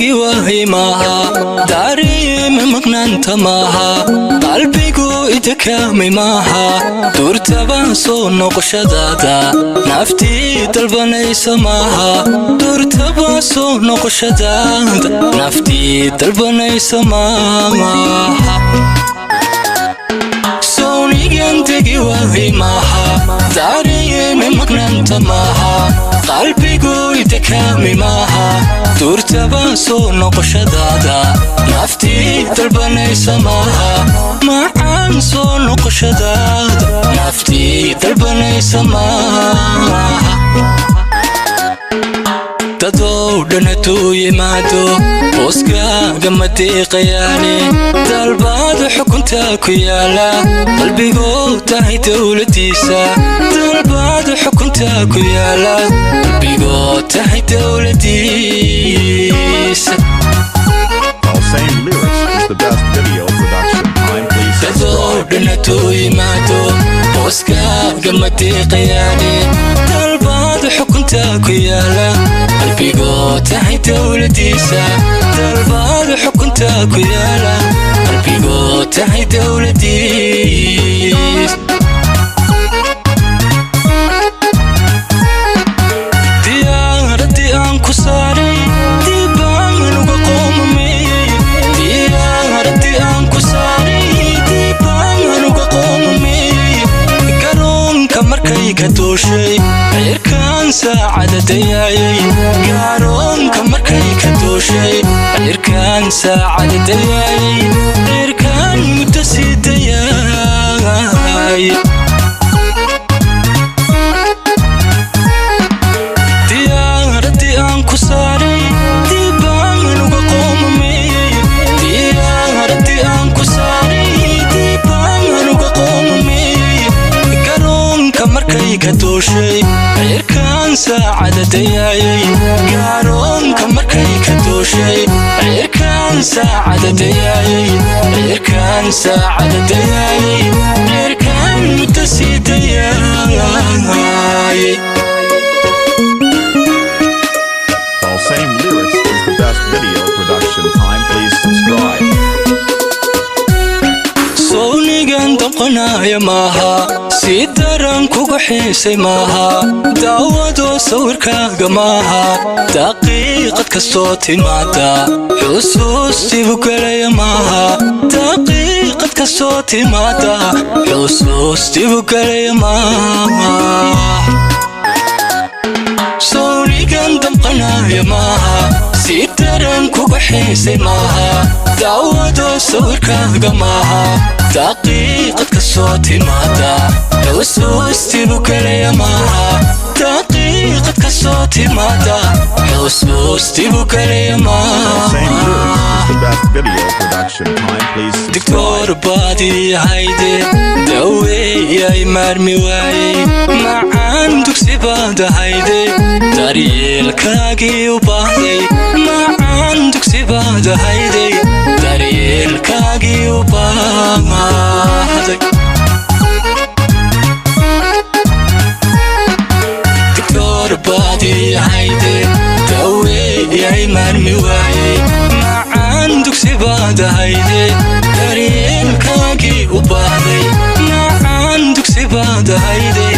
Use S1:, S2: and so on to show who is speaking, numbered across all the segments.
S1: Tegi waayey maaha, dareeme maqnaanta maaha, qalbigu idakaamay maaha, duurtaba soo noqoshadaada naftii dalbanaysa maaha, duurtaba soo noqoshadaada naftii dalbanaysa maaha. Sownigan tegi waayey maaha, dareeme maqnaanta maaha, qalbigu idakaamay maaha, duurtaba soo noqoshadaada naftii dalbanaysa maaha, macaan soo noqoshadaada naftii dalbanaysa maaha. Dadow dhan hadduu yimaado booskaaga ma deeqayaane, dalbaada xukuntaa ku yaala, qalbigoo tahay dowladiisa, dalbaada xukuntaa ku yaala, qalbigoo tahay dowladiisa.
S2: While same lyrics is the best video production time, please
S1: Dadow
S2: subscribe.
S1: dhan hadduu yimaado booskaaga ma deeqayaane, dalbaada xukuntaa ku yaala, qalbigoo tahay dowladiisa, dalbaada xukuntaa ku yaala, qalbigoo tahay dowladiis. Diyaaradii aan ku saaray dibaan uga qoomamey, diyaaradii aan ku saaray dibaan uga qoomamey, garoonka markay ka duushay cirkaan saacada dayaayay, garoonka markay ka duushay cirkaan saacada dayaayay, cirkaan muddo sii dayaay. Diyaaradii aan ku saaray dibaan uga qoomamey, diyaaradii aan ku saaray dibaan uga qoomamey, garoonka markay ka duushay cirkaan saacada dayaayay, garoonka markay ka duushay cirkaan saacada dayaayay, cirkaan saacada dayaayay, cirkaan muddo sii dayaayay.
S2: While same lyrics is the best video production time, please subscribe.
S1: Sownigan damqanaya maaha, si daran kuga xiisay maaha, daawado sawirkaaga maaha, daqiiqad kastoo timaada xusuustibu gelaya maaha, daqiiqad kastoo timaada xusuustibu gelaya maaha. Sownigan damqanaya maaha, si daran kuga xiisay maaha, daawado sawirkaaga maaha, daqiiqad kastoo timaada xusuustibu gelaya maaha, daqiiqad kastoo timaada xusuustibu gelaya
S2: While same lyrics
S1: maaha.
S2: is the best video production time, please
S1: Digtoor
S2: subscribe.
S1: baadii hayde daweeyay maarmi waayey, macaan dugsi baad ahayde daryeelkaagii u baahday, macaan dugsi baad ahayde daryeelkaagii u baahday. Digtoor baadii hayde daweeyay maarmi waayey, macaan dugsi baad ahayde daryeelkaagii u baahday, macaan dugsi baad ahayde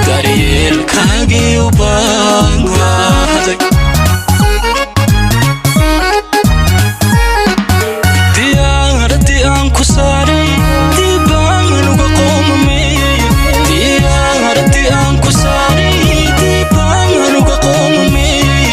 S1: daryeelkaagii u baahday. Diyaaradii aan ku saaray dibaan uga qoomamey, diyaaradii aan ku saaray dibaan uga qoomamey,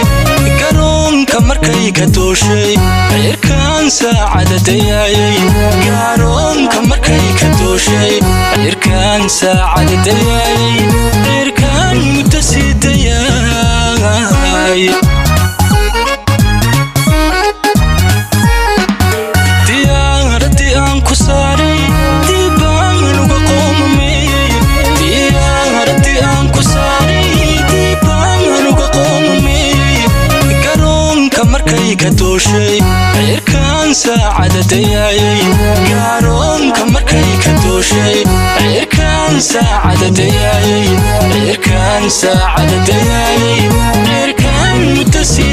S1: garoonka markay ka duushay cirkaan saacada dayaayay, garoonka markay ka duushay cirkaan saacada dayaayay, cirkaan muddo sii dayaay. Diyaaradii aan ku saaray dibaan uga qoomamey, diyaaradii aan ku saaray dibaan uga qoomamey, garoonka markay ka duushay cirkaan saacada dayaayay, garoonka markay ka duushay cirkaan saacada dayaayay, cirkaan saacada dayaayay, cirkaan muddo sii.